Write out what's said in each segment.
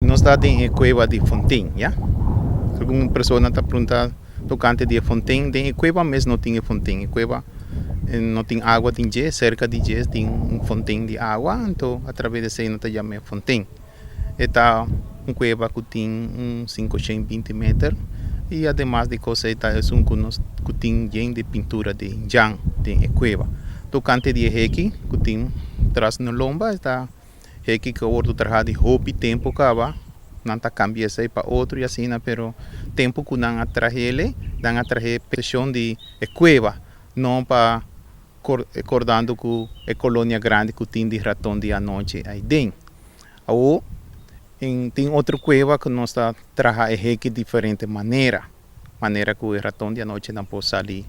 Nos ta den e cueva di Fontein, ya. Algun persona ta pregunta tocante di e Fontein. Den e cueva mes no tin e Fontein. E cueva no tin agua den dje, cerca di dje tin un fontein di agua, anto a traves di esey no ta yama e Fontein. E ta un cueva cu tin un 520 meter y ademas di cos ey ta esun cu nos cu tin yen di pintura di indjan den e cueva. Tocante di e heki cu tin tras no lomba e ta heki cu a wordo traha di hopi tempo caba, nan ta cambia esey pa otro y asina pero tempo cu nan a trahele nan a trahe proteccion di e cueva no pa cordando cu e colonia grandi cu tin di raton di anochi ay den. Awo tin otro cueva cu nos ta traha e heki diferente manera, manera cu e raton di anochi nan por sali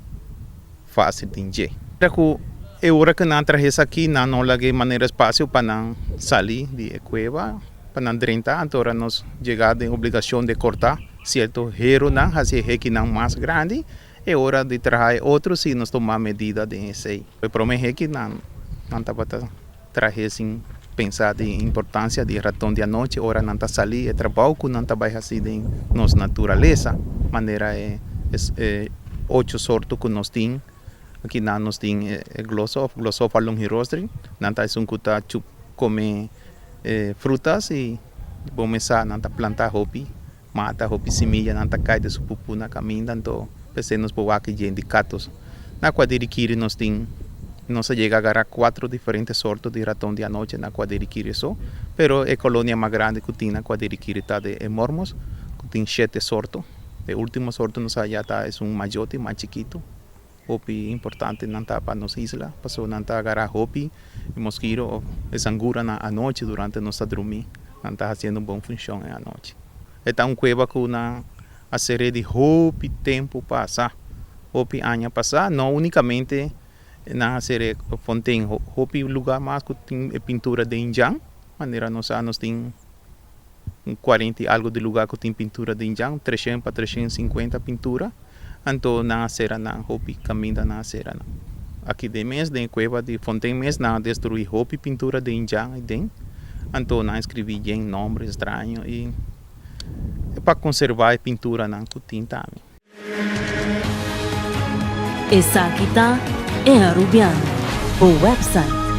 facil den dje. Cu e ora cu nan traha esaki nan no laga e manera espacio pa nan sali di e cueva, pa nan drenta, anto ora nos yega den obligacion di corta cierto heronan haci e hekinan mas grandi. E ora di traha e otro si nos tuma medida den esei. E prome heki nan nan tabata trahe sin pensa den importancia di e raton di anochi ora nan ta sali e trabou cu nan ta bay haci den nos naturalesa manera e e ocho sorto cu nos tin aki nan nos tin e gloso of glosofa longirostri nan ta esun cu ta chup come e frutas y bo mesa nan ta planta hopi. Mata hopi simiyanan ta kai den su pupu na kaminda, anto p'esei nos por wak yen di katos. Na Kuadirikiri nos tin, nos a yega agará kuatro diferente sorto di raton di anochi na Kuadirikiri so, pero e kolonia mas grandi ku tin na Kuadirikiri ta di e mormos, ku tin shete sorto. E ultimo sorto nos a haya ta esun mayoti, mas chikitu. Hopi importante nan ta pa nos isla, pasobra nan ta agará hopi e moskito of e sanguranan anochi durante nos ta drumí. Nan ta hasiendo un bon funshon e anochi. E ta un kueba ku nan a ser'é di hopi tempu pasá, hopi aña pasá. No únikamente nan a ser'é Fontein, hopi lugá mas ku tin e pintura den Jan, manera nos sa nos tin un kuarenta i algu di lugá ku tin pintura den Jan, treshen pa treshen sinkuenta pintura. Anto nan a sera nan hopi kaminda nan a sera nan. Aki den mes den e kueba di Fontein mes nan a destruí hopi pintura den Jan ei den. Anto nan a eskribí yen nomber straño i pa konservá e pinturanan ku tin tambe. Esaki ta E Arubiano, bo website.